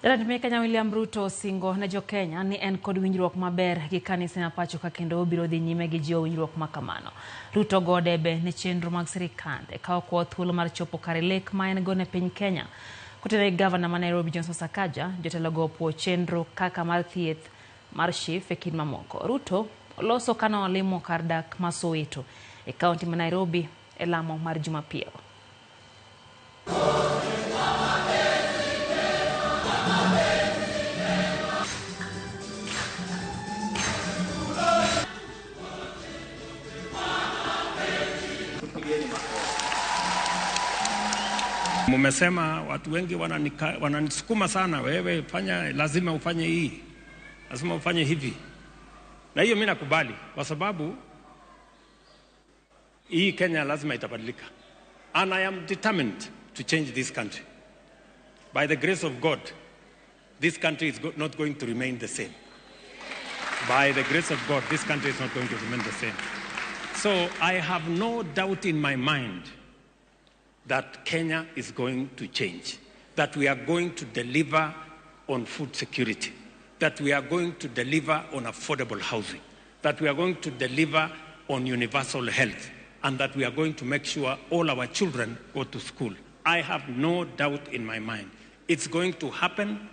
Jatend piny Kenya William Ruto osingo ne jo-Kenya ni en kod winjruok maber gi kanise ma pacho ka kendo obiro dhi nyime gi jiwo winjruok ma kamano. Ruto go debe ne chenro mag sirikande ka okwayo thuolo mar chopo kare lek ma en go ne piny Kenya. Kotenore gi gavana ma Nairobi Johnson Sakaja, jotelogo opuo chenro kaka mar thieth mar SHIF e kind mamoko. Ruto oloso kane olimo kar dak ma Soweto e kaunti ma Nairobi e lamo mar Jumapil. Mumesema watu wengi wananisukuma sana, wewe fanya, lazima ufanye hii, lazima ufanye hivi, na hiyo mimi nakubali, kwa sababu hii Kenya lazima itabadilika, and I am determined to change this country. By the grace of God, this country is not going to remain the same. By the grace of God, this country is not going to remain the same. So I have no doubt in my mind that Kenya is going to change, that we are going to deliver on food security, that we are going to deliver on affordable housing, that we are going to deliver on universal health, and that we are going to make sure all our children go to school. I have no doubt in my mind. It's going to happen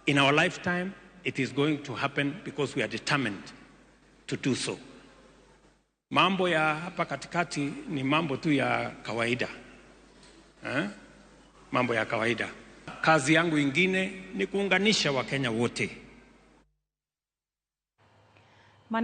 in our lifetime. It is going to happen because we are determined to do so. Mambo ya hapa katikati ni mambo tu ya kawaida. Mambo ya kawaida. Kazi yangu ingine ni kuunganisha Wakenya wote.